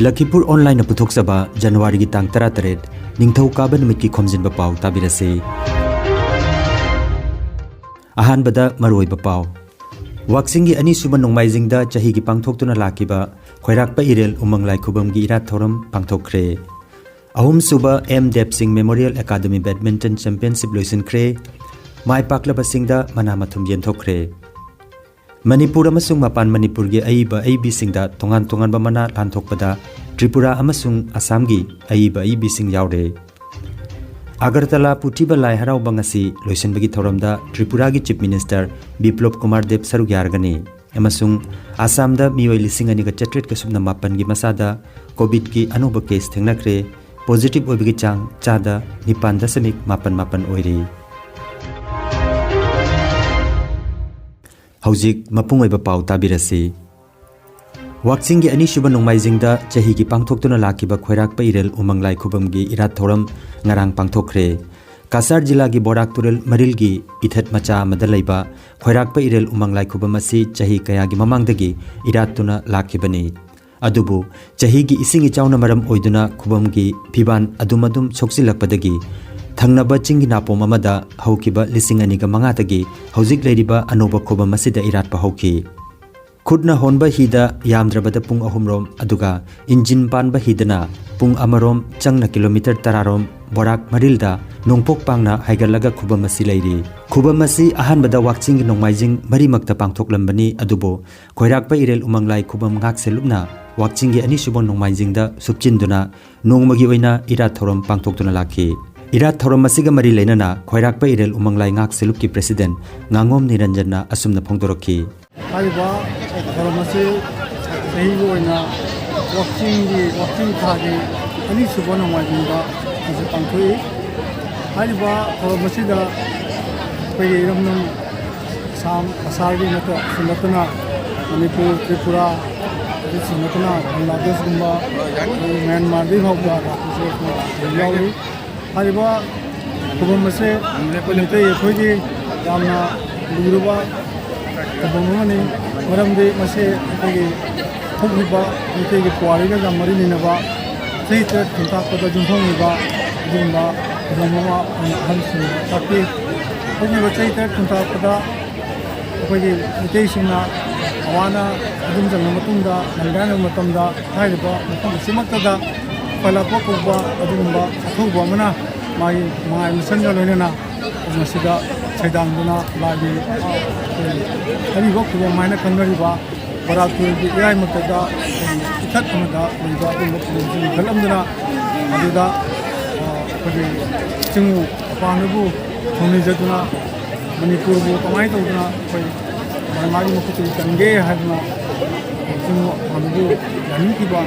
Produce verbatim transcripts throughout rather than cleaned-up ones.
ꯂꯈꯤꯄꯨꯔ ꯑꯣꯟꯂꯥꯏꯟꯅ ꯄꯨꯊꯣꯛꯆꯕ ꯖꯅꯋꯥꯔꯤꯒꯤ ꯇꯥꯡ ꯇꯔꯥꯇꯔꯦꯠ, ꯅꯤꯡꯊꯧꯀꯥꯕ ꯅꯨꯃꯤꯠꯀꯤ ꯈꯣꯝꯖꯤꯟꯕ ꯄꯥꯎ ꯇꯥꯕꯤꯔꯁꯤ꯫ ꯑꯍꯥꯟꯕꯗ ꯃꯔꯨꯑꯣꯏꯕ ꯄꯥꯎ꯫ ꯋꯥꯛꯆꯤꯡꯒꯤ ꯑꯅꯤꯁꯨꯕ ꯅꯣꯡꯃꯥꯏꯖꯤꯡꯗ ꯆꯍꯤꯒꯤ ꯄꯥꯡꯊꯣꯛꯇꯨꯅ ꯂꯥꯛꯈꯤꯕ ꯈꯣꯏꯔꯥꯛꯄ ꯏꯔꯦꯜ ꯎꯃꯪ ꯂꯥꯏ ꯈꯨꯕꯝꯒꯤ ꯏꯔꯥꯠ ꯊꯧꯔꯝ ꯄꯥꯡꯊꯣꯛꯈ꯭ꯔꯦ꯫ ꯑꯍꯨꯝꯁꯨꯕ ꯑꯦꯝ ꯗꯦꯕ ꯁꯤꯡ ꯃꯦꯃꯣꯔꯤꯌꯦꯜ ꯑꯦꯀꯥꯗꯃꯤ ꯕꯦꯗꯃꯤꯟꯇꯟ ꯆꯦꯝꯄꯤꯌꯟꯁꯤꯞ ꯂꯣꯏꯁꯤꯟꯈ꯭ꯔꯦ꯫ ꯃꯥꯏ ꯄꯥꯛꯂꯕꯁꯤꯡꯗ ꯃꯅꯥ ꯃꯊꯨꯝ ꯌꯦꯟꯊꯣꯛꯈ꯭ꯔꯦ꯫ ꯃꯅꯤꯄꯨꯔ ꯑꯃꯁꯨꯡ ꯃꯄꯥꯟ ꯃꯅꯤꯄꯨꯔꯒꯤ ꯑꯏꯕ ꯑꯏꯕꯤꯁꯤꯡꯗ ꯇꯣꯉꯥꯟ ꯇꯣꯉꯥꯟꯕ ꯃꯅꯥ ꯂꯥꯟꯊꯣꯛꯄꯗ ꯇ꯭ꯔꯤꯄꯨꯔꯥ ꯑꯃꯁꯨꯡ ꯑꯁꯥꯝꯒꯤ ꯑꯏꯕ ꯑꯏꯕꯤꯁꯤꯡ ꯌꯥꯎꯔꯦ꯫ ꯑꯒꯔꯇꯂꯥ ꯄꯨꯊꯤꯕ ꯂꯥꯏ ꯍꯔꯥꯎꯕ ꯉꯁꯤ ꯂꯣꯏꯁꯤꯟꯕꯒꯤ ꯊꯧꯔꯝꯗ ꯇ꯭ꯔꯤꯄꯨꯔꯥꯒꯤ ꯆꯤꯐ ꯃꯤꯅꯤꯁꯇꯔ ꯕꯤꯄ꯭ꯂꯣꯕ ꯀꯨꯃꯥꯔ ꯗꯦꯕ ꯁꯔꯨꯛ ꯌꯥꯔꯒꯅꯤ꯫ ꯑꯃꯁꯨꯡ ꯑꯁꯥꯝꯗ ꯃꯤꯑꯣꯏ ꯂꯤꯁꯤꯡ ꯑꯅꯤꯒ ꯆꯥꯇ꯭ꯔꯦꯠꯀ ꯁꯨꯞꯅ ꯃꯥꯄꯟꯒꯤ ꯃꯁꯥꯗ ꯀꯣꯚꯤꯗꯀꯤ ꯑꯅꯧꯕ ꯀꯦꯁ ꯊꯦꯡꯅꯈ꯭ꯔꯦ꯫ ꯄꯣꯖꯤꯇꯤꯚ ꯑꯣꯏꯕꯒꯤ ꯆꯥꯡ ꯆꯥꯗ ꯅꯤꯄꯥꯟ ꯗꯁꯃꯤꯛ ꯃꯥꯄꯟ ꯃꯥꯄꯟ ꯑꯣꯏꯔꯤ꯫ ꯍꯧꯖꯤꯛ ꯃꯄꯨꯡ ꯑꯣꯏꯕ ꯄꯥꯎ ꯇꯥꯕꯤꯔꯁꯤ꯫ ꯋꯥꯛꯆꯤꯡꯒꯤ ꯑꯅꯤꯁꯨꯕ ꯅꯣꯡꯃꯥꯏꯖꯤꯡꯗ ꯆꯍꯤꯒꯤ ꯄꯥꯡꯊꯣꯛꯇꯨꯅ ꯂꯥꯛꯈꯤꯕ ꯈꯣꯏꯔꯥꯛꯄ ꯏꯔꯦꯜ ꯎꯃꯪ ꯂꯥꯏ ꯈꯨꯕꯝꯒꯤ ꯏꯔꯥꯠ ꯊꯧꯔꯝ ꯉꯔꯥꯡ ꯄꯥꯡꯊꯣꯛꯈ꯭ꯔꯦ꯫ ꯀꯁꯥꯔ ꯖꯤꯂꯥꯒꯤ ꯕꯣꯔꯥꯛ ꯇꯨꯔꯦꯜ ꯃꯔꯤꯜꯒꯤ ꯏꯊꯠ ꯃꯆꯥ ꯑꯃꯗ ꯂꯩꯕ ꯈꯣꯏꯔꯥꯛꯄ ꯏꯔꯦꯜ ꯎꯃꯪ ꯂꯥꯏ ꯈꯨꯕꯝ ꯑꯁꯤ ꯆꯍꯤ ꯀꯌꯥꯒꯤ ꯃꯃꯥꯡꯗꯒꯤ ꯏꯔꯥꯠꯇꯨꯅ ꯂꯥꯛꯈꯤꯕꯅꯤ꯫ ꯑꯗꯨꯕꯨ ꯆꯍꯤꯒꯤ ꯏꯁꯤꯡ ꯏꯆꯥꯎꯅ ꯃꯔꯝ ꯑꯣꯏꯗꯨꯅ ꯈꯨꯕꯝꯒꯤ ꯐꯤꯕꯥꯟ ꯑꯗꯨꯝ ꯑꯗꯨꯝ ꯁꯣꯛꯆꯤꯜꯂꯛꯄꯗꯒꯤ ꯊꯪꯅꯕ ꯆꯤꯡꯒꯤ ꯅꯥꯄꯣꯝ ꯑꯃꯗ ꯍꯧꯈꯤꯕ ꯂꯤꯁꯤꯡ ꯑꯅꯤꯒ ꯃꯉꯥꯗꯒꯤ ꯍꯧꯖꯤꯛ ꯂꯩꯔꯤꯕ ꯑꯅꯧꯕ ꯈꯨꯕꯝ ꯑꯁꯤꯗ ꯏꯔꯥꯠꯄ ꯍꯧꯈꯤ꯫ ꯈꯨꯠꯅ ꯍꯣꯟꯕ ꯍꯤꯗ ꯌꯥꯝꯗ꯭ꯔꯕꯗ ꯄꯨꯡ ꯑꯍꯨꯝꯔꯣꯝ, ꯑꯗꯨꯒ ꯏꯟꯖꯤꯟ ꯄꯥꯟꯕ ꯍꯤꯗꯅ ꯄꯨꯡ ꯑꯃꯔꯣꯝ ꯆꯪꯅ ꯀꯤꯂꯣꯃꯤꯇꯔ ꯇꯔꯥꯔꯣꯝ ꯕꯣꯔꯥꯛ ꯃꯔꯤꯜꯗ ꯅꯣꯡꯄꯣꯛ ꯄꯥꯡꯅ ꯍꯥꯏꯒꯠꯂꯒ ꯈꯨꯕꯝ ꯑꯁꯤ ꯂꯩꯔꯤ꯫ ꯈꯨꯕꯝ ꯑꯁꯤ ꯑꯍꯥꯟꯕꯗ ꯋꯥꯛꯆꯤꯡꯒꯤ ꯅꯣꯡꯃꯥꯏꯖꯤꯡ ꯃꯔꯤꯃꯛꯇ ꯄꯥꯡꯊꯣꯛꯂꯝꯕꯅꯤ, ꯑꯗꯨꯕꯨ ꯈꯣꯏꯔꯥꯛꯄ ꯏꯔꯦꯜ ꯎꯃꯪ ꯂꯥꯏ ꯈꯨꯕꯝ ꯉꯥꯛ ꯁꯦꯜꯂꯨꯞꯅ ꯋꯥꯛꯆꯤꯡꯒꯤ ꯑꯅꯤꯁꯨꯕ ꯅꯣꯡꯃꯥꯏꯖꯤꯡꯗ ꯁꯨꯞꯆꯤꯟꯗꯨꯅ ꯅꯣꯡꯃꯒꯤ ꯑꯣꯏꯅ ꯏꯔꯥꯠ ꯊꯧꯔꯝ ꯄꯥꯡꯊꯣꯛꯇꯨꯅ ꯂꯥꯛꯈꯤ꯫ ꯏꯔꯥꯠ ꯊꯧꯔꯝ ꯑꯁꯤꯒ ꯃꯔꯤ ꯂꯩꯅꯅ ꯈꯣꯏꯔꯥꯛꯄ ꯏꯔꯦꯜ ꯎꯃꯪ ꯂꯥꯏ ꯉꯥꯛ ꯁꯦꯜꯂꯨꯞꯀꯤ ꯄ꯭ꯔꯦꯁꯤꯗꯦꯟꯠ ꯉꯥꯉꯣꯝ ꯅꯤꯔꯟꯖꯟꯅ ꯑꯁꯨꯝꯅ ꯐꯣꯡꯗꯣꯔꯛꯈꯤ꯫ ꯍꯥꯏꯔꯤꯕ ꯊꯧꯔꯝ ꯑꯁꯤ ꯆꯍꯤꯒꯤ ꯑꯣꯏꯅ ꯋꯥꯛꯆꯤꯡꯒꯤ, ꯋꯥꯛꯆꯤꯡ ꯊꯥꯒꯤ ꯑꯅꯤꯁꯨꯕ ꯅꯣꯡꯃꯥꯏꯖꯤꯡꯗ ꯃꯁꯤ ꯄꯥꯡꯊꯣꯛꯏ꯫ ꯍꯥꯏꯔꯤꯕ ꯊꯧꯔꯝ ꯑꯁꯤꯗ ꯑꯩꯈꯣꯏꯒꯤ ꯏꯔꯝꯗꯝ ꯑꯁꯥꯝ, ꯀꯁꯥꯔꯒꯤ ꯅꯠꯇ-, ꯁꯨ ꯅꯠꯇꯅ ꯃꯅꯤꯄꯨꯔ, ꯇ꯭ꯔꯤꯄꯨꯔꯥ, ꯑꯗꯨꯁꯨ ꯅꯠꯇꯅ ꯕꯪꯒ꯭ꯂꯥꯗꯦꯁꯀꯨꯝꯕ, ꯑꯩꯈꯣꯏ ꯃ꯭ꯌꯥꯟꯃꯥꯔꯗꯒꯤ ꯐꯥꯎꯕ ꯂꯥꯛꯄꯁꯨ ꯑꯗꯨꯝ ꯌꯥꯎꯔꯤ꯫ ꯍꯥꯏꯔꯤꯕ ꯈꯨꯕꯝ ꯑꯁꯦ ꯑꯩꯈꯣꯏ ꯃꯩꯇꯩ ꯑꯩꯈꯣꯏꯒꯤ ꯌꯥꯝꯅ ꯂꯨꯔꯕ ꯈꯨꯕꯝ ꯑꯃꯅꯤ꯫ ꯃꯔꯝꯗꯤ ꯃꯁꯤ ꯑꯩꯈꯣꯏꯒꯤ ꯍꯧꯈꯤꯕ ꯃꯩꯇꯩꯒꯤ ꯄꯨꯋꯥꯔꯤꯒ ꯌꯥꯝ ꯃꯔꯤ ꯂꯩꯅꯕ ꯆꯍꯤ ꯇꯔꯦꯠ ꯈꯨꯟꯇꯥꯛꯄꯗ ꯌꯨꯝꯐꯝ ꯑꯣꯏꯕ ꯑꯗꯨꯒꯨꯝꯕ ꯐꯤꯂꯝ ꯑꯃ ꯑꯣꯏꯅ ꯑꯍꯜꯁꯤꯡꯅ ꯇꯥꯛꯄꯤ꯫ ꯍꯧꯈꯤꯕ ꯆꯍꯤ ꯇꯔꯦꯠ ꯈꯨꯟꯇꯥꯛꯄꯗ ꯑꯩꯈꯣꯏꯒꯤ ꯃꯩꯇꯩꯁꯤꯡꯅ ꯑꯋꯥꯅ ꯑꯗꯨꯝ ꯆꯪꯕ ꯃꯇꯨꯡꯗ ꯂꯥꯟꯃꯤꯔꯥꯏꯅꯕ ꯃꯇꯝꯗ ꯍꯥꯏꯔꯤꯕ ꯃꯐꯝ ꯑꯁꯤꯃꯛꯇꯗ ꯐꯂꯥꯛꯄ ꯀꯧꯕ ꯑꯗꯨꯒꯨꯝꯕ ꯑꯊꯧꯕ ꯑꯃꯅ ꯃꯥꯒꯤ ꯃꯉꯥꯏ ꯃꯁꯟꯒ ꯂꯣꯏꯅꯅ ꯃꯁꯤꯗ ꯁꯩꯗꯥꯡꯗꯨꯅ ꯂꯥꯏꯒꯤ, ꯑꯩꯈꯣꯏꯒꯤ ꯑꯔꯤꯕ ꯈꯨꯕꯝ ꯍꯥꯏꯅ ꯈꯪꯅꯔꯤꯕ ꯕꯔꯥꯛꯄꯨꯔꯒꯤ ꯏꯔꯥꯏꯃꯛꯇꯗ ꯑꯩꯈꯣꯏꯒꯤ ꯏꯊꯠ ꯑꯃꯗ ꯂꯩꯕ ꯑꯗꯨꯒꯨꯝꯕ ꯈꯨꯕꯝꯁꯤꯡ ꯂꯤꯡꯈꯠꯂꯝꯗꯨꯅ ꯑꯗꯨꯗ, ꯑ, ꯑꯩꯈꯣꯏꯒꯤ ꯆꯤꯡꯉꯨ ꯑꯄꯥꯟꯕꯕꯨ ꯊꯧꯅꯤꯖꯗꯨꯅ ꯃꯅꯤꯄꯨꯔꯕꯨ ꯀꯃꯥꯏꯅ ꯇꯧꯗꯨꯅ ꯑꯩꯈꯣꯏ ꯕꯔꯃꯥꯒꯤ ꯃꯈꯨꯠꯇꯒꯤ ꯀꯟꯒꯦ ꯍꯥꯏꯗꯨꯅ ꯆꯤꯡꯉꯨ ꯑꯄꯥꯟꯕꯕꯨ ꯌꯥꯅꯤꯡꯈꯤꯕ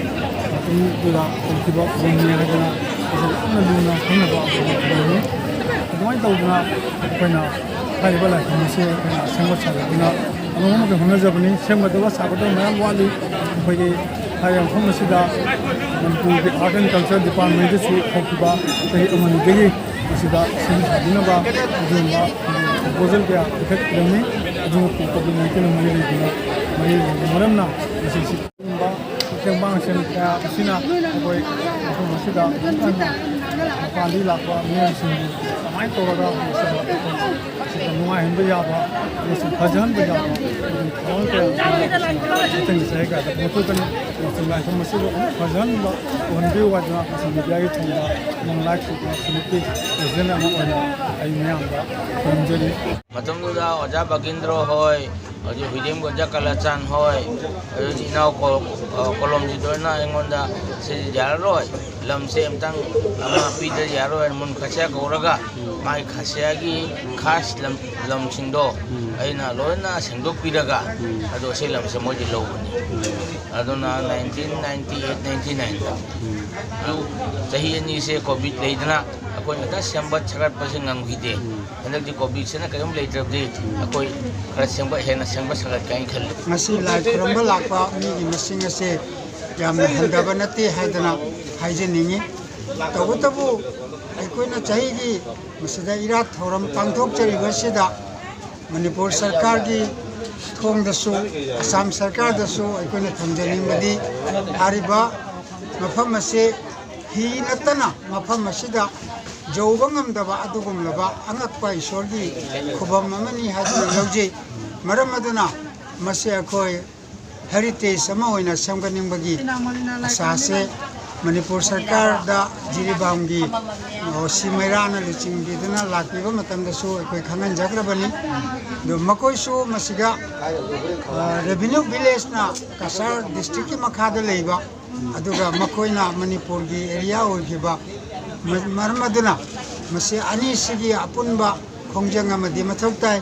ꯃꯇꯝꯗꯨꯗ ꯇꯧꯈꯤꯕ ꯈꯨꯕꯝꯅꯤ ꯍꯥꯏꯗꯅ ꯑꯩꯈꯣꯏ ꯌꯥꯝꯅ ꯂꯨꯅ ꯈꯪꯅꯕ ꯑꯩꯈꯣꯏꯒꯤ ꯈꯨꯕꯝꯅꯤ꯫ ꯑꯗꯨꯃꯥꯏꯅ ꯇꯧꯗꯅ ꯑꯩꯈꯣꯏꯅ ꯍꯥꯏꯔꯤꯕ ꯂꯥꯏꯐꯝ ꯑꯁꯤ ꯑꯩꯈꯣꯏꯅ ꯁꯦꯝꯒꯠ ꯁꯥꯒꯠꯇꯨꯅ ꯑꯃꯃꯝꯒꯤ ꯍꯣꯠꯅꯖꯕꯅꯤ꯫ ꯁꯦꯝꯒꯗꯕ ꯁꯥꯒꯗꯕ ꯃꯌꯥꯝ ꯋꯥꯠꯂꯤ꯫ ꯑꯩꯈꯣꯏꯒꯤ ꯍꯥꯏꯔꯤꯕ ꯃꯐꯝ ꯑꯁꯤꯗ ꯃꯅꯤꯄꯨꯔꯒꯤ Art and Culture Department ꯗꯁꯨ ꯍꯧꯈꯤꯕ ꯆꯍꯤ ꯑꯃꯅꯤꯗꯒꯤ ꯃꯁꯤꯗ ꯁꯦꯝ ꯁꯥꯕꯤꯅꯕ ꯑꯗꯨꯒꯨꯝꯕ proposal ꯀꯌꯥ ꯄꯤꯈꯠꯄꯤꯔꯝꯃꯤ꯫ ꯑꯗꯨꯕꯨ COVID nineteen ꯅ ꯃꯔꯤ ꯂꯩꯅꯅ, ꯃꯔꯤ ꯂꯩꯅꯕ ꯃꯔꯝꯅ ꯃꯁꯤ ꯁꯤ ꯑꯗꯨꯒꯨꯝꯕ ꯇꯦꯡꯕꯥꯡ ꯁꯦꯜ ꯀꯌꯥ ꯑꯁꯤꯅ ꯑꯩꯈꯣꯏ ꯃꯐꯝ ꯑꯁꯤꯗ ꯃꯄꯥꯟꯗꯒꯤ ꯂꯥꯛꯄ ꯃꯤꯑꯣꯏꯁꯤꯡꯕꯨ ꯀꯃꯥꯏꯅ ꯇꯧꯔꯒ ꯃꯁꯤꯗ ꯅꯨꯡꯉꯥꯏꯍꯟꯕ ꯌꯥꯕ ꯑꯃꯁꯨꯡ ꯐꯖꯍꯟꯕ ꯌꯥꯕ ꯑꯗꯨꯒꯤ ꯊꯧꯔꯥꯡ ꯀꯌꯥ ꯑꯁꯤꯅ ꯃꯊꯪꯒꯤ ꯆꯍꯤ ꯀꯌꯥꯗ ꯄꯥꯡꯊꯣꯛꯀꯅꯤ꯫ ꯑꯃꯁꯨꯡ ꯂꯥꯏꯐꯝ ꯑꯁꯤꯕꯨ ꯑꯃꯨꯛ ꯐꯖꯍꯟꯕ ꯎꯍꯟꯕꯤꯌꯨ ꯍꯥꯏꯗꯨꯅ ꯃꯁꯤ media ꯒꯤ ꯊꯣꯡꯗ Young Life Group ꯅ ꯁꯤꯃꯤꯠꯀꯤ president ꯑꯃ ꯑꯣꯏꯅ ꯑꯩ ꯃꯌꯥꯝꯗ ꯈꯨꯔꯨꯝꯖꯔꯤ꯫ ꯃꯇꯝꯗꯨꯗ ꯑꯣꯖꯥ ꯚꯒꯤꯟꯗ꯭ꯔꯣ ꯍꯣꯏ, ꯍꯧꯖꯤꯛ ꯍꯨꯏꯔꯦꯝꯒꯤ ꯑꯣꯖꯥ ꯀꯂꯆꯥꯟ ꯍꯣꯏ, ꯑꯗꯨꯗꯤ ꯏꯅꯥꯎ ꯀꯣ-, ꯑ, ꯀꯣꯂꯣꯝꯖꯤꯠ ꯍꯣꯏꯅ ꯑꯩꯉꯣꯟꯗ "ꯁꯤꯗꯤ ꯌꯥꯔꯔꯣꯏ, ꯂꯝꯁꯦ ꯑꯝꯇꯪ ꯑꯃ ꯄꯤꯗ ꯌꯥꯔꯣꯏ" ꯍꯥꯏꯅ ꯃꯨꯟ ꯈꯥꯁꯤꯌꯥ ꯀꯧꯔꯒ ꯃꯥꯒꯤ ꯈꯥꯁꯤꯌꯥꯒꯤ ꯈꯥꯁ ꯂꯝ, ꯂꯝꯁꯤꯡꯗꯣ ꯑꯩꯅ ꯂꯣꯏꯅ ꯁꯦꯡꯗꯣꯛꯄꯤꯔꯒ ꯑꯗꯣ ꯁꯤ ꯂꯝꯁꯦ ꯃꯣꯏꯗꯤ ꯂꯧꯕꯅꯤ꯫ ꯑꯗꯨꯅ nineteen ninety eight ninety nine ꯗ ꯑꯗꯨ ꯆꯍꯤ ꯑꯅꯤꯁꯦ COVID ꯂꯩꯗꯅ ꯑꯩꯈꯣꯏꯅ ꯈꯤꯇꯪ ꯁꯦꯝꯒꯠ ꯁꯥꯒꯠꯄꯁꯦ ꯉꯝꯈꯤꯗꯦ꯫ ꯍꯟꯗꯛꯇꯤ COVID ꯁꯤꯅ ꯀꯔꯤꯝ ꯂꯩꯇ꯭ꯔꯕꯗꯤ ꯑꯩꯈꯣꯏ ꯈꯔ ꯁꯦꯝꯒꯠ, ꯍꯦꯟꯅ ꯁꯦꯝꯒꯠ ꯁꯥꯒꯠꯀꯦ ꯍꯥꯏꯅ ꯈꯜꯂꯤ꯫ ꯉꯁꯤ ꯂꯥꯏ ꯈꯨꯔꯨꯝꯕ ꯂꯥꯛꯄ ꯃꯤꯒꯤ ꯃꯁꯤꯡ ꯑꯁꯤ ꯌꯥꯝꯅ ꯍꯟꯊꯕ ꯅꯠꯇꯦ ꯍꯥꯏꯗꯅ ꯍꯥꯏꯖꯅꯤꯡꯏ꯫ ꯇꯧꯕꯇꯕꯨ ꯑꯩꯈꯣꯏꯅ ꯆꯍꯤꯒꯤ ꯃꯁꯤꯗ ꯏꯔꯥꯠ ꯊꯧꯔꯝ ꯄꯥꯡꯊꯣꯛꯆꯔꯤꯕꯁꯤꯗ ꯃꯅꯤꯄꯨꯔ ꯁꯔꯀꯥꯔꯒꯤ ꯊꯣꯡꯗꯁꯨ, ꯑꯁꯥꯝ ꯁꯔꯀꯥꯔꯗꯁꯨ ꯑꯩꯈꯣꯏꯅ ꯊꯝꯖꯅꯤꯡꯕꯗꯤ, ꯍꯥꯏꯔꯤꯕ ꯃꯐꯝ ꯑꯁꯤ ꯍꯤ ꯅꯠꯇꯅ ꯃꯐꯝ ꯑꯁꯤꯗ ꯌꯧꯕ ꯉꯝꯗꯕ ꯑꯗꯨꯒꯨꯝꯂꯕ ꯑꯉꯛꯄ ꯏꯁꯣꯔꯒꯤ ꯈꯨꯕꯝ ꯑꯃꯅꯤ ꯍꯥꯏꯗꯨꯅ ꯂꯧꯖꯩ꯫ ꯃꯔꯝ ꯑꯗꯨꯅ ꯃꯁꯤ ꯑꯩꯈꯣꯏ ꯍꯦꯔꯤꯇꯦꯖ ꯑꯃ ꯑꯣꯏꯅ ꯁꯦꯝꯒꯠꯅꯤꯡꯕꯒꯤ ꯑꯁꯥꯁꯦ ꯃꯅꯤꯄꯨꯔ ꯁꯔꯀꯥꯔꯗ ꯖꯤꯔꯤꯕꯥꯝꯒꯤ ꯑꯣ ꯁꯤ ꯃꯩꯔꯥꯅ ꯂꯨꯆꯤꯡꯕꯤꯗꯨꯅ ꯂꯥꯛꯄꯤꯕ ꯃꯇꯝꯗꯁꯨ ꯑꯩꯈꯣꯏ ꯈꯪꯍꯟꯖꯈ꯭ꯔꯕꯅꯤ꯫ ꯑꯗꯨ ꯃꯈꯣꯏꯁꯨ ꯃꯁꯤꯗ, ꯑ, ꯔꯦꯚꯤꯅ꯭ꯌꯨ ꯚꯤꯂꯦꯖꯅ ꯀꯁꯥꯔ ꯗꯤꯁꯇ꯭ꯔꯤꯛꯀꯤ ꯃꯈꯥꯗ ꯂꯩꯕ, ꯑꯗꯨꯒ ꯃꯈꯣꯏꯅ ꯃꯅꯤꯄꯨꯔꯒꯤ ꯑꯦꯔꯤꯌꯥ ꯑꯣꯏꯈꯤꯕ ꯃ-, ꯃꯔꯝ ꯑꯗꯨꯅ ꯃꯁꯤ ꯑꯅꯤꯁꯤꯒꯤ ꯑꯄꯨꯟꯕ ꯈꯣꯡꯖꯪ ꯑꯃꯗꯤ ꯃꯊꯧ ꯇꯥꯏ꯫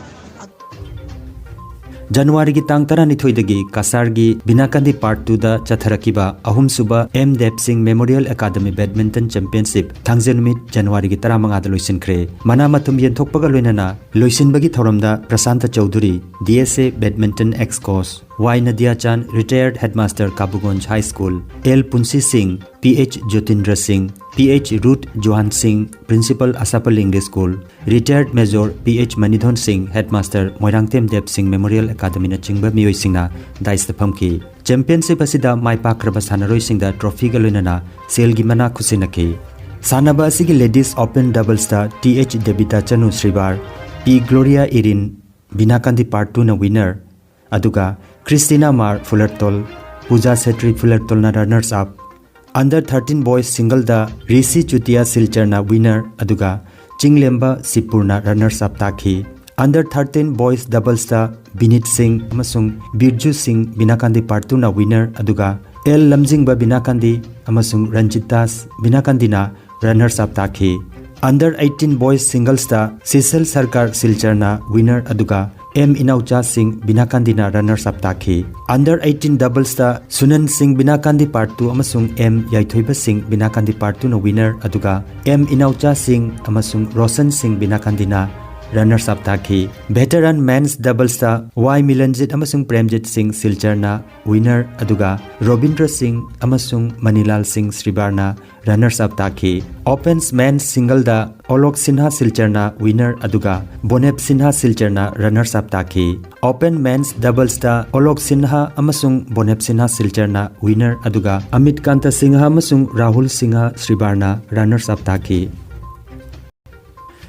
ꯖꯅꯋꯥꯔꯤꯒꯤ ꯇꯥꯡ ꯇꯔꯥꯅꯤꯊꯣꯏꯗꯒꯤ ꯀꯁꯥꯔꯒꯤ ꯕꯤꯅꯥꯀꯥꯟꯗꯤ ꯄꯥꯔꯠ ꯇꯨꯗ ꯆꯠꯊꯔꯛꯈꯤꯕ ꯑꯍꯨꯝꯁꯨꯕ ꯑꯦꯝ ꯗꯦꯕ ꯁꯤꯡ ꯃꯦꯃꯣꯔꯤꯌꯦꯜ ꯑꯦꯀꯥꯗꯃꯤ ꯕꯦꯗꯃꯤꯟꯇꯟ ꯆꯦꯝꯄꯤꯌꯟꯁꯤꯞ ꯊꯥꯡꯖ ꯅꯨꯃꯤꯠ ꯖꯅꯋꯥꯔꯤꯒꯤ ꯇꯔꯥꯃꯉꯥꯗ ꯂꯣꯏꯁꯤꯟꯈ꯭ꯔꯦ꯫ ꯃꯅꯥ ꯃꯊꯨꯝ ꯌꯦꯟꯊꯣꯛꯄꯒ ꯂꯣꯏꯅꯅ ꯂꯣꯏꯁꯤꯟꯕꯒꯤ ꯊꯧꯔꯝꯗ ꯄ꯭ꯔꯁꯥꯟꯇ ꯆꯧꯙꯨꯔꯤ, ꯗꯤ ꯑꯦꯁ ꯑꯦ ꯕꯦꯗꯃꯤꯟꯇꯟ ꯑꯦꯛꯁ ꯀꯣꯆ, ꯋꯥꯏ ꯅꯗꯤꯌꯥꯆꯥꯟ, ꯔꯤꯇꯥꯌꯔꯗ ꯍꯦꯗꯃꯥꯁꯇꯔ ꯀꯥꯕꯨꯒꯣꯟꯖ ꯍꯥꯏ ꯁ꯭ꯀꯨꯜ, ꯑꯦꯜ ꯄꯨꯟꯁꯤ ꯁꯤꯡ, ꯄꯤ ꯑꯩꯆ ꯖꯣꯇꯤꯟꯗ꯭ꯔ ꯁꯤꯡ, P H Ruth Johan Singh, principal Asapal English school, retired major P H Manidhon Singh, headmaster Moirangthem ꯗꯦꯕ ꯁꯤꯡ ꯃꯦꯃꯣꯔꯤꯌꯦꯜ ꯑꯦꯀꯥꯗꯃꯤꯅꯆꯤꯡꯕ ꯃꯤꯑꯣꯏꯁꯤꯡꯅ ꯗꯥꯏꯁꯇ ꯐꯝꯈꯤ꯫ ꯆꯦꯝꯄꯤꯌꯟꯁꯤꯞ ꯑꯁꯤꯗ ꯃꯥꯏ ꯄꯥꯛꯈ꯭ꯔꯕ ꯁꯥꯟꯅꯔꯣꯏꯁꯤꯡꯗ ꯇ꯭ꯔꯣꯐꯤꯒ ꯂꯣꯏꯅꯅ ꯁꯦꯜꯒꯤ ꯃꯅꯥ ꯈꯨꯠꯁꯤꯟꯅꯈꯤ꯫ ꯁꯥꯟꯅꯕ ꯑꯁꯤꯒꯤ ꯂꯦꯗꯤꯁ ꯑꯣꯄꯟ ꯗꯕꯜꯁꯇ ꯇꯤ ꯑꯩꯆ ꯗꯦꯕꯤꯇꯥ ꯆꯅꯨ ꯁ꯭ꯔꯤꯕꯥꯔ, P Gloria Irene, Binakandi part ꯇꯨꯅ ꯋꯤꯟꯅꯔ, ꯑꯗꯨꯒ ꯀ꯭ꯔꯤꯁꯇꯤꯅꯥ ꯃꯥꯔ ꯐꯨꯂꯔꯇꯣꯜ, ꯄꯨꯖꯥ ꯁꯦꯇ꯭ꯔꯤ ꯐꯨꯂꯔꯇꯣꯜꯅ runners up, under thirteen boys ꯁꯤꯡꯒꯜꯗ ꯔꯤꯁꯤ ꯆꯨꯇꯤꯌꯥ ꯁꯤꯜꯆꯔꯅ ꯋꯤꯟꯅꯔ, ꯑꯗꯨꯒ ꯆꯤꯡꯂꯦꯝꯕ ꯁꯤꯄꯨꯔꯅ ꯔꯟꯅꯔꯁ ꯑꯞ ꯇꯥꯈꯤ꯫ ꯑꯟꯗꯔ ꯊꯥꯔꯇꯤꯟ ꯕꯣꯏꯁ ꯗꯕꯜꯁꯇ ꯕꯤꯅꯤꯠ ꯁꯤꯡ ꯑꯃꯁꯨꯡ ꯕꯤꯔꯖꯨ ꯁꯤꯡ ꯕꯤꯅꯥꯀꯥꯟꯗꯤ ꯄꯥꯔꯠ ꯇꯨꯅ ꯋꯤꯟꯅꯔ, ꯑꯗꯨꯒ ꯑꯦꯜ ꯂꯝꯖꯤꯡꯕ ꯕꯤꯅꯥꯀꯥꯟꯗꯤ ꯑꯃꯁꯨꯡ ꯔꯟꯖꯤꯠ ꯗꯥꯁ ꯕꯤꯅꯥꯀꯥꯟꯗꯤꯅ ꯔꯟꯅꯔꯁ ꯑꯞ ꯇꯥꯈꯤ꯫ ꯑꯟꯗꯔ ꯑꯩꯠꯇꯤꯟ ꯕꯣꯏꯁ ꯁꯤꯡꯒꯜꯁꯇ ꯁꯤꯁꯦꯜ ꯁꯔꯀꯥꯔ ꯁꯤꯜꯆꯔꯅ ꯋꯤꯟꯅꯔ, ꯑꯗꯨꯒ ꯑꯦꯝ ꯏꯅꯥꯎꯆꯥ ꯁꯤꯡ ꯕꯤꯅꯥꯀꯥꯟꯗꯤꯅ ꯔꯟꯅꯔꯁ ꯑꯞ ꯇꯥꯈꯤ꯫ ꯑꯟꯗꯔ ꯑꯩꯠꯇꯤꯟ ꯗꯕꯜꯁꯇ ꯁꯨꯅꯟ ꯁꯤꯡ ꯕꯤꯅꯥꯀꯥꯟꯗꯤ ꯄꯥꯔꯠ ꯇꯨ ꯑꯃꯁꯨꯡ ꯑꯦꯝ ꯌꯥꯏꯊꯣꯏꯕ ꯁꯤꯡ ꯕꯤꯅꯥꯀꯥꯟꯗꯤ ꯄꯥꯔꯠ ꯇꯨꯅ ꯋꯤꯟꯅꯔ, ꯑꯗꯨꯒ ꯑꯦꯝ ꯏꯅꯥꯎꯆꯥ ꯁꯤꯡ ꯑꯃꯁꯨꯡ ꯔꯣꯁꯟ ꯁꯤꯡ ꯕꯤꯅꯥꯀꯥꯟꯗꯤꯅ runners up ꯇꯥꯈꯤ꯫ Veteran men's doublesꯇ ꯋꯥꯏ ꯃꯤꯂꯟꯖꯤꯠ ꯑꯃꯁꯨꯡ ꯄ꯭ꯔꯦꯝꯖꯤꯠ ꯁꯤꯡ ꯁꯤꯜꯆꯔꯅ winner, ꯑꯗꯨꯒ ꯔꯣꯕꯤꯟꯗ꯭ꯔ ꯁꯤꯡ ꯑꯃꯁꯨꯡ ꯃꯅꯤꯂꯥꯜ ꯁꯤꯡ ꯁ꯭ꯔꯤꯕꯥꯔꯅ runners up ꯇꯥꯈꯤ꯫ Open men's singleꯗ ꯑꯣꯂꯣꯛ ꯁꯤꯟꯍꯥ ꯁꯤꯜꯆꯔꯅ winner, ꯑꯗꯨꯒ ꯕꯣꯅꯦꯞ ꯁꯤꯟꯍꯥ ꯁꯤꯜꯆꯔꯅ runners up ꯇꯥꯈꯤ꯫ Open men's doublesꯇ ꯑꯣꯂꯣꯛ ꯁꯤꯟꯍꯥ ꯑꯃꯁꯨꯡ ꯕꯣꯅꯦꯞ ꯁꯤꯟꯍꯥ ꯁꯤꯜꯆꯔꯅ winner, ꯑꯗꯨꯒ ꯑꯃꯤꯠ ꯀꯥꯟꯇ ꯁꯤꯡꯍ ꯑꯃꯁꯨꯡ ꯔꯥꯍꯨꯜ ꯁꯤꯡꯍ ꯁ꯭ꯔꯤꯕꯥꯔꯅ runners up ꯇꯥꯈꯤ꯫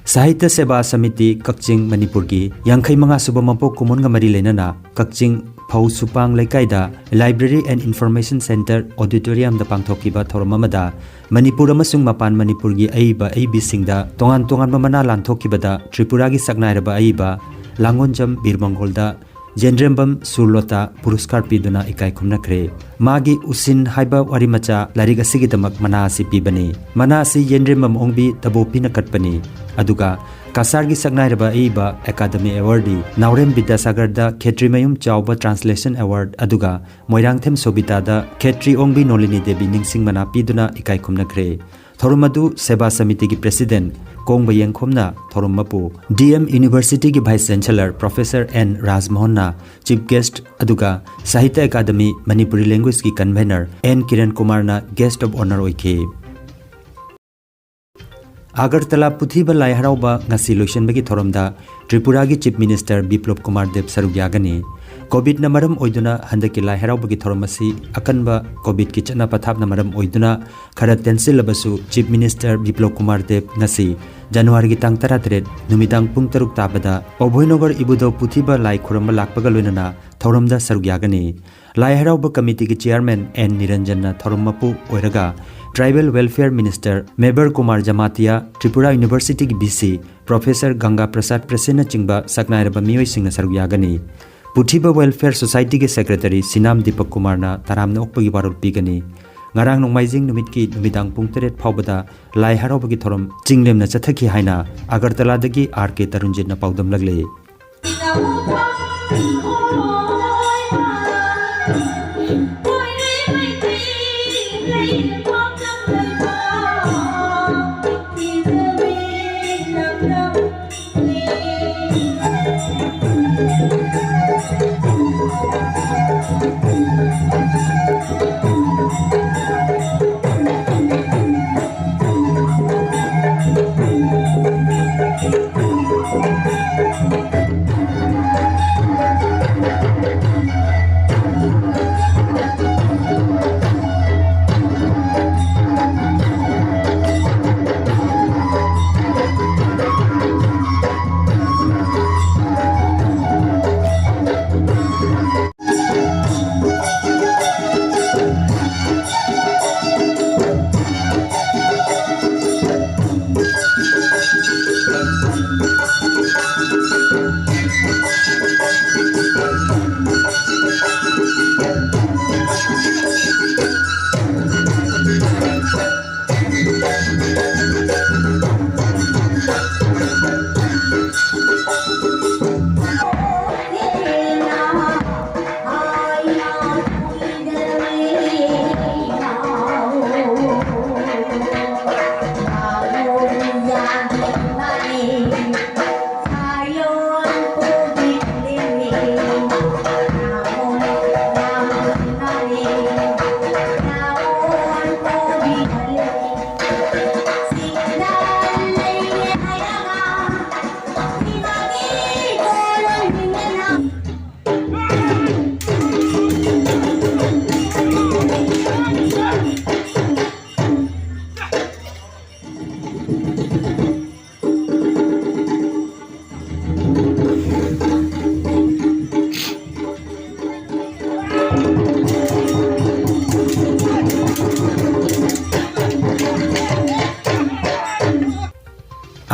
ꯁꯥꯍꯤꯇ꯭ꯌ ꯁꯦꯕꯥ ꯁꯃꯤꯇꯤ ꯀꯛꯆꯤꯡ, ꯃꯅꯤꯄꯨꯔꯒꯤ ꯌꯥꯡꯈꯩ ꯃꯉꯥ ꯁꯨꯕ ꯃꯄꯣꯛ ꯀꯨꯝꯑꯣꯟꯒ ꯃꯔꯤ ꯂꯩꯅꯅ ꯀꯛꯆꯤꯡ ꯐꯧ ꯁꯨꯄꯥꯡ ꯂꯩꯀꯥꯏꯗ Library and Information Centre auditoriumꯗ ꯄꯥꯡꯊꯣꯛꯈꯤꯕ ꯊꯧꯔꯝ ꯑꯃꯗ ꯃꯅꯤꯄꯨꯔ ꯑꯃꯁꯨꯡ ꯃꯄꯥꯟ ꯃꯅꯤꯄꯨꯔꯒꯤ ꯑꯏꯕ ꯑꯏꯕꯤꯁꯤꯡꯗ ꯇꯣꯉꯥꯟ ꯇꯣꯉꯥꯟꯕ ꯃꯅꯥ ꯂꯥꯟꯊꯣꯛꯈꯤꯕꯗ ꯇ꯭ꯔꯤꯄꯨꯔꯥꯒꯤ ꯁꯛꯅꯥꯏꯔꯕ ꯑꯏꯕ ꯂꯥꯡꯒꯣꯟꯖꯝ ꯕꯤꯔꯃꯪꯒꯣꯜꯗ ꯌꯦꯟꯗ꯭ꯔꯦꯝꯕꯝ ꯁꯨꯔꯂꯣꯇꯥ ꯄꯨꯔꯁꯀꯥꯔ ꯄꯤꯗꯨꯅ ꯏꯀꯥꯏ ꯈꯨꯝꯅꯈ꯭ꯔꯦ꯫ ꯃꯥꯒꯤ ꯎꯁꯤꯟ ꯍꯥꯏꯕ ꯋꯥꯔꯤ ꯃꯆꯥ ꯂꯥꯏꯔꯤꯛ ꯑꯁꯤꯒꯤꯗꯃꯛ ꯃꯅꯥ ꯑꯁꯤ ꯄꯤꯕꯅꯤ꯫ ꯃꯅꯥ ꯑꯁꯤ ꯌꯦꯟꯗ꯭ꯔꯦꯝꯕꯝ ꯑꯣꯡꯕꯤ ꯇꯕꯣꯄꯤꯅ ꯀꯠꯄꯅꯤ꯫ ꯑꯗꯨꯒ ꯀꯁꯥꯔꯒꯤ ꯁꯛꯅꯥꯏꯔꯕ ꯑꯏꯕ ꯑꯦꯀꯥꯗꯃꯤ ꯑꯦꯋꯥꯔꯗꯤ ꯅꯥꯎꯔꯦꯝ ꯕꯤꯗ꯭ꯌꯥꯁꯥꯒꯔꯗ ꯈꯦꯇ꯭ꯔꯤꯃꯌꯨꯝ ꯆꯥꯎꯕ translation award, ꯑꯗꯨꯒ ꯃꯣꯏꯔꯥꯡꯊꯦꯝ ꯁꯣꯕꯤꯇꯥꯗ ꯈꯦꯇ꯭ꯔꯤ ꯑꯣꯡꯕꯤ ꯅꯣꯂꯤꯅꯤ ꯗꯦꯕꯤ ꯅꯤꯡꯁꯤꯡ ꯃꯅꯥ ꯄꯤꯗꯨꯅ ꯏꯀꯥꯏ ꯈꯨꯝꯅꯈ꯭ꯔꯦ꯫ ꯊꯧꯔꯝ ꯑꯗꯨ ꯁꯦꯕꯥ ꯁꯃꯤꯇꯤꯒꯤ president ꯀꯣꯡꯕ ꯌꯦꯡꯈꯣꯝꯅ ꯊꯧꯔꯝ ꯃꯄꯨ, D M Universityꯒꯤ vice chancellor Professor N ꯔꯥꯖꯃꯣꯍꯟꯅ chief guest, ꯑꯗꯨꯒ ꯁꯥꯍꯤꯇ꯭ꯌ ꯑꯦꯀꯥꯗꯃꯤ ꯃꯅꯤꯄꯨꯔꯤ languageꯀꯤ convener N ꯀꯤꯔꯟ ꯀꯨꯃꯥꯔꯅ guest of honour ꯑꯣꯏꯈꯤ꯫ ꯑꯒꯔꯇꯂꯥ ꯄꯨꯊꯤꯕ ꯂꯥꯏ ꯍꯔꯥꯎꯕ ꯉꯁꯤ ꯂꯣꯏꯁꯤꯟꯕꯒꯤ ꯊꯧꯔꯝꯗ ꯇ꯭ꯔꯤꯄꯨꯔꯥꯒꯤ chief minister ꯕꯤꯄ꯭ꯂꯣꯕ ꯀꯨꯃꯥꯔ ꯗꯦꯕ ꯁꯔꯨꯛ ꯌꯥꯒꯅꯤ꯫ ꯀꯣꯚꯤꯗꯅ ꯃꯔꯝ ꯑꯣꯏꯗꯨꯅ ꯍꯟꯗꯛꯀꯤ ꯂꯥꯏ ꯍꯔꯥꯎꯕꯒꯤ ꯊꯧꯔꯝ ꯑꯁꯤ ꯑꯀꯟꯕ ꯀꯣꯚꯤꯗꯀꯤ ꯆꯠꯅ ꯄꯊꯥꯞꯅ ꯃꯔꯝ ꯑꯣꯏꯗꯨꯅ ꯈꯔ ꯇꯦꯟꯁꯤꯜꯂꯕꯁꯨ, chief minister ꯕꯤꯄ꯭ꯂꯣꯕ ꯀꯨꯃꯥꯔ ꯗꯦꯕ ꯉꯁꯤ ꯖꯅꯋꯥꯔꯤꯒꯤ ꯇꯥꯡ ꯇꯔꯥꯇꯔꯦꯠ ꯅꯨꯃꯤꯗꯥꯡ ꯄꯨꯡ ꯇꯔꯨꯛ ꯇꯥꯕꯗ ꯑꯣꯚꯣꯏꯅꯣꯒꯔ ꯏꯕꯨꯙꯧ ꯄꯨꯊꯤꯕ ꯂꯥꯏ ꯈꯨꯔꯨꯝꯕ ꯂꯥꯛꯄꯒ ꯂꯣꯏꯅꯅ ꯊꯧꯔꯝꯗ ꯁꯔꯨꯛ ꯌꯥꯒꯅꯤ꯫ ꯂꯥꯏ ꯍꯔꯥꯎꯕ ꯀꯃꯤꯇꯤꯒꯤ chairman N ꯅꯤꯔꯟꯖꯟꯅ ꯊꯧꯔꯝ ꯃꯄꯨ ꯑꯣꯏꯔꯒ, tribal welfare minister ꯃꯦꯕꯔ Kumar ꯖꯃꯥꯇꯤꯌꯥ, Tripura ꯌꯨꯅꯤꯚꯔꯁꯤꯇꯤꯒꯤ V C Professor ꯒꯪꯒꯥ ꯄ꯭ꯔꯁꯥꯗ ꯄ꯭ꯔꯦꯁꯤꯟꯅꯆꯤꯡꯕ ꯁꯛꯅꯥꯏꯔꯕ ꯃꯤꯑꯣꯏꯁꯤꯡꯅ ꯁꯔꯨꯛ ꯌꯥꯒꯅꯤ꯫ ꯄꯨꯊꯤꯕ Welfare Societyꯒꯤ secretary ꯁꯤꯅꯥꯝ ꯗꯤꯄꯛ ꯀꯨꯃꯥꯔꯅ ꯇꯔꯥꯝꯅ ꯑꯣꯛꯄꯒꯤ ꯋꯥꯔꯣꯜ ꯄꯤꯒꯅꯤ꯫ ꯉꯔꯥꯡ ꯅꯣꯡꯃꯥꯏꯖꯤꯡ ꯅꯨꯃꯤꯠꯀꯤ ꯅꯨꯃꯤꯗꯥꯡ ꯄꯨꯡ ꯇꯔꯦꯠ ꯐꯥꯎꯕꯗ ꯂꯥꯏ ꯍꯔꯥꯎꯕꯒꯤ ꯊꯧꯔꯝ ꯆꯤꯡꯂꯦꯝꯅ ꯆꯠꯊꯈꯤ ꯍꯥꯏꯅ ꯑꯒꯔꯇꯂꯥꯗꯒꯤ R K ꯇꯔꯨꯟꯖꯤꯠꯅ ꯄꯥꯎꯗꯝꯂꯛꯂꯤ꯫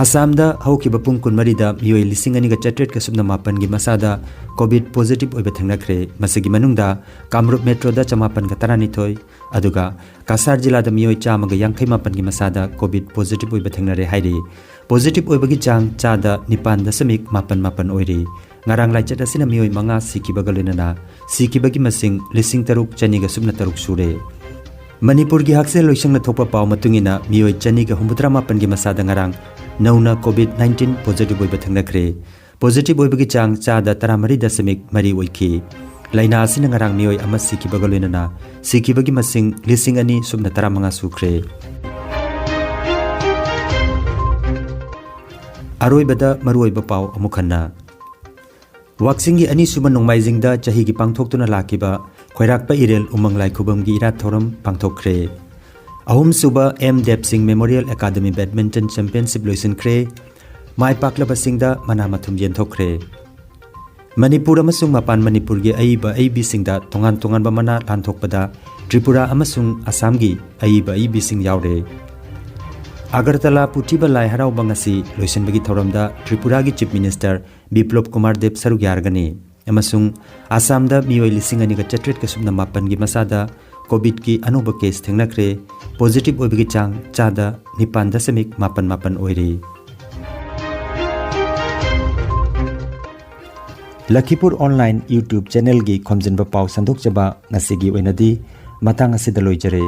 ꯑꯁꯥꯝꯗ ꯍꯧꯈꯤꯕ ꯄꯨꯡ ꯀꯨꯟꯃꯔꯤꯗ ꯃꯤꯑꯣꯏ ꯂꯤꯁꯤꯡ ꯑꯅꯤꯒ ꯆꯥꯇ꯭ꯔꯦꯠꯀ ꯁꯨꯞꯅ ꯃꯥꯄꯟꯒꯤ ꯃꯁꯥꯗ ꯀꯣꯚꯤꯗ ꯄꯣꯖꯤꯇꯤꯚ ꯑꯣꯏꯕ ꯊꯦꯡꯅꯈ꯭ꯔꯦ꯫ ꯃꯁꯤꯒꯤ ꯃꯅꯨꯡꯗ ꯀꯥꯃꯔꯨꯞ ꯃꯦꯇ꯭ꯔꯣꯗ ꯆꯃꯥꯄꯟꯒ ꯇꯔꯥꯅꯤꯊꯣꯏ, ꯑꯗꯨꯒ ꯀꯁꯥꯔ ꯖꯤꯂꯥꯗ ꯃꯤꯑꯣꯏ ꯆꯥꯝꯃꯒ ꯌꯥꯡꯈꯩ ꯃꯥꯄꯟꯒꯤ ꯃꯁꯥꯗ ꯀꯣꯚꯤꯗ ꯄꯣꯖꯤꯇꯤꯚ ꯑꯣꯏꯕ ꯊꯦꯡꯅꯔꯦ ꯍꯥꯏꯔꯤ꯫ ꯄꯣꯖꯤꯇꯤꯚ ꯑꯣꯏꯕꯒꯤ ꯆꯥꯡ ꯆꯥꯗ ꯅꯤꯄꯥꯟ ꯗꯁꯃꯤꯛ ꯃꯥꯄꯟ ꯃꯥꯄꯟ ꯑꯣꯏꯔꯤ꯫ ꯉꯔꯥꯡ ꯂꯥꯏꯆꯠ ꯑꯁꯤꯅ ꯃꯤꯑꯣꯏ ꯃꯉꯥ ꯁꯤꯈꯤꯕꯒ ꯂꯣꯏꯅꯅ ꯁꯤꯈꯤꯕꯒꯤ ꯃꯁꯤꯡ ꯂꯤꯁꯤꯡ ꯇꯔꯨꯛ ꯆꯅꯤꯒ ꯁꯨꯞꯅ ꯇꯔꯨꯛ ꯁꯨꯔꯦ꯫ ꯃꯅꯤꯄꯨꯔꯒꯤ ꯍꯛꯁꯦꯜ ꯂꯣꯏꯁꯪꯅ ꯊꯣꯛꯄ ꯄꯥꯎ ꯃꯇꯨꯡ ꯏꯟꯅ, ꯃꯤꯑꯣꯏ ꯆꯅꯤꯒ ꯍꯨꯝꯐꯨꯇꯔꯥ ꯃꯥꯄꯟꯒꯤ ꯃꯁꯥꯗ ꯉꯔꯥꯡ ꯅꯧꯅ COVID nineteen positive ꯑꯣꯏꯕ ꯊꯦꯡꯅꯈ꯭ꯔꯦ꯫ Positive ꯑꯣꯏꯕꯒꯤ ꯆꯥꯡ ꯆꯥꯗ ꯇꯔꯥꯃꯔꯤ ꯗꯁꯃꯤꯛ ꯃꯔꯤ ꯑꯣꯏꯈꯤ꯫ ꯂꯥꯏꯅꯥ ꯑꯁꯤꯅ ꯉꯔꯥꯡ ꯃꯤꯑꯣꯏ ꯑꯃ ꯁꯤꯈꯤꯕꯒ ꯂꯣꯏꯅꯅ ꯁꯤꯈꯤꯕꯒꯤ ꯃꯁꯤꯡ ꯂꯤꯁꯤꯡ ꯑꯅꯤ ꯁꯨꯞꯅ ꯇꯔꯥꯃꯉꯥ ꯁꯨꯈ꯭ꯔꯦ꯫ ꯑꯔꯣꯏꯕꯗ ꯃꯔꯨꯑꯣꯏꯕ ꯄꯥꯎ ꯑꯃꯨꯛ ꯍꯟꯅ꯫ ꯋꯥꯛꯆꯤꯡꯒꯤ ꯑꯅꯤꯁꯨꯕ ꯅꯣꯡꯃꯥꯏꯖꯤꯡꯗ ꯆꯍꯤꯒꯤ ꯄꯥꯡꯊꯣꯛꯇꯨꯅ ꯂꯥꯛꯈꯤꯕ ꯈꯣꯏꯔꯥꯛꯄ ꯏꯔꯦꯜ ꯎꯃꯪ ꯂꯥꯏ ꯈꯨꯕꯝꯒꯤ ꯏꯔꯥꯠ ꯊꯧꯔꯝ ꯄꯥꯡꯊꯣꯛꯈ꯭ꯔꯦ꯫ ꯑꯍꯨꯝꯁꯨꯕ ꯑꯦꯝ ꯗꯦꯕ ꯁꯤꯡ ꯃꯦꯃꯣꯔꯤꯌꯦꯜ ꯑꯦꯀꯥꯗꯃꯤ ꯕꯦꯗꯃꯤꯟꯇꯟ ꯆꯦꯝꯄꯤꯌꯟꯁꯤꯞ ꯂꯣꯏꯁꯤꯟꯈ꯭ꯔꯦ꯫ ꯃꯥꯏ ꯄꯥꯛꯂꯕꯁꯤꯡꯗ ꯃꯅꯥ ꯃꯊꯨꯝ ꯌꯦꯟꯊꯣꯛꯈ꯭ꯔꯦ꯫ ꯃꯅꯤꯄꯨꯔ ꯑꯃꯁꯨꯡ ꯃꯄꯥꯟ ꯃꯅꯤꯄꯨꯔꯒꯤ ꯑꯏꯕ ꯑꯏꯕꯤꯁꯤꯡꯗ ꯇꯣꯉꯥꯟ ꯇꯣꯉꯥꯟꯕ ꯃꯅꯥ ꯂꯥꯟꯊꯣꯛꯄꯗ ꯇ꯭ꯔꯤꯄꯨꯔꯥ ꯑꯃꯁꯨꯡ ꯑꯁꯥꯝꯒꯤ ꯑꯏꯕ ꯑꯏꯕꯤꯁꯤꯡ ꯌꯥꯎꯔꯦ꯫ ꯑꯒꯔꯇꯂꯥ ꯄꯨꯊꯤꯕ ꯂꯥꯏ ꯍꯔꯥꯎꯕ ꯉꯁꯤ ꯂꯣꯏꯁꯤꯟꯕꯒꯤ ꯊꯧꯔꯝꯗ ꯇ꯭ꯔꯤꯄꯨꯔꯥꯒꯤ ꯆꯤꯐ ꯃꯤꯅꯤꯁꯇꯔ ꯕꯤꯄ꯭ꯂꯣꯕ ꯀꯨꯃꯥꯔ ꯗꯦꯕ ꯁꯔꯨꯛ ꯌꯥꯔꯒꯅꯤ꯫ ꯑꯃꯁꯨꯡ ꯑꯁꯥꯝꯗ ꯃꯤꯑꯣꯏ ꯂꯤꯁꯤꯡ ꯑꯅꯤꯒ ꯆꯥꯇ꯭ꯔꯦꯠꯀ ꯁꯨꯞꯅ ꯃꯥꯄꯟꯒꯤ ꯃꯁꯥꯗ ꯀꯣꯚꯤꯗꯀꯤ ꯑꯅꯧꯕ ꯀꯦꯁ ꯊꯦꯡꯅꯈ꯭ꯔꯦ꯫ ꯄꯣꯖꯤꯇꯤꯚ ꯑꯣꯏꯕꯒꯤ ꯆꯥꯡ ꯆꯥꯗ ꯅꯤꯄꯥꯟ ꯗꯁꯃꯤꯛ ꯃꯥꯄꯟ ꯃꯥꯄꯟ ꯑꯣꯏꯔꯤ꯫ ꯂꯈꯤꯄꯨꯔ ꯑꯣꯟꯂꯥꯏꯟ YouTube ꯆꯦꯅꯦꯜꯒꯤ ꯈꯣꯝꯖꯤꯟꯕ ꯄꯥꯎ ꯁꯟꯗꯣꯛꯆꯕ ꯉꯁꯤꯒꯤ ꯑꯣꯏꯅꯗꯤ ꯃꯇꯥꯡ ꯑꯁꯤꯗ ꯂꯣꯏꯖꯔꯦ꯫